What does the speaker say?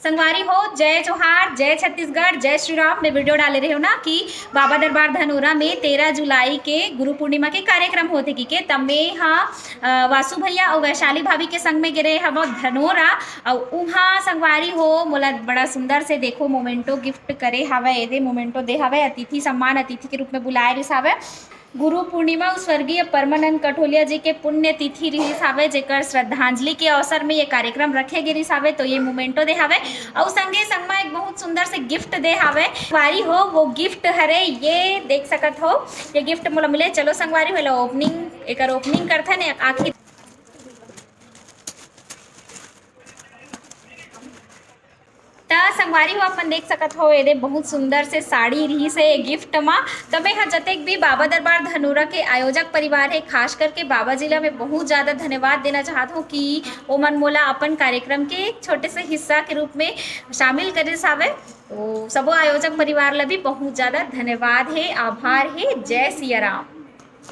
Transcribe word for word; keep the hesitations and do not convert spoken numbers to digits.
संगवारी हो, जय जोहार, जय छत्तीसगढ़, जय श्री राम। मैं वीडियो डाले रहे हो ना कि बाबा दरबार धनोरा में तेरह जुलाई के गुरु पूर्णिमा के कार्यक्रम होथे कि के, तब मैं हा, अ, वासु भैया अउ वैशाली भाभी के संग में गे रहे हव धनोरा। अउ उहाँ संगवारी हो, मोला बड़ा सुंदर से देखो मोमेंटो गिफ्ट करे हवय, एदे मोमेंटो दे हवय, अतिथि सम्मान अतिथि के रूप में बुलाए रिस हवय। गुरु पूर्णिमा अउ स्वर्गीय परमानंद कठोलिया जी के पुण्यतिथि रिहिस हावय, जेकर श्रद्धांजलि के अवसर में ये कार्यक्रम रखे गे रिहिस हावय, तो ये मोमेंटो दे हावय। अउ संगे संग मा एक बहुत सुंदर से गिफ्ट दे हावय। संगवारी हो, वो गिफ्ट हरे, ये देख सकत हो, ये गिफ्ट मोला मिले। चलो संगवारी हो, एला ओपनिंग, एकर ओपनिंग करथन, आखिर त संगवारी हो, अपन देख सकत हो, एदे बहुत सुंदर से साड़ी रिहिस हे ये गिफ्ट मा। त मैं ह जतेक भी बाबा दरबार धनोरा के आयोजक परिवार हे, खास करके बाबा जी ला मैं बहुत ज्यादा धन्यवाद देना चाहत हूँ कि ओमन मोला अपन कार्यक्रम के एक छोटे से हिस्सा के रूप में शामिल करिस हावय। तो सबो आयोजक परिवार ला भी बहुत ज्यादा धन्यवाद हे, आभार हे। जय सिया राम।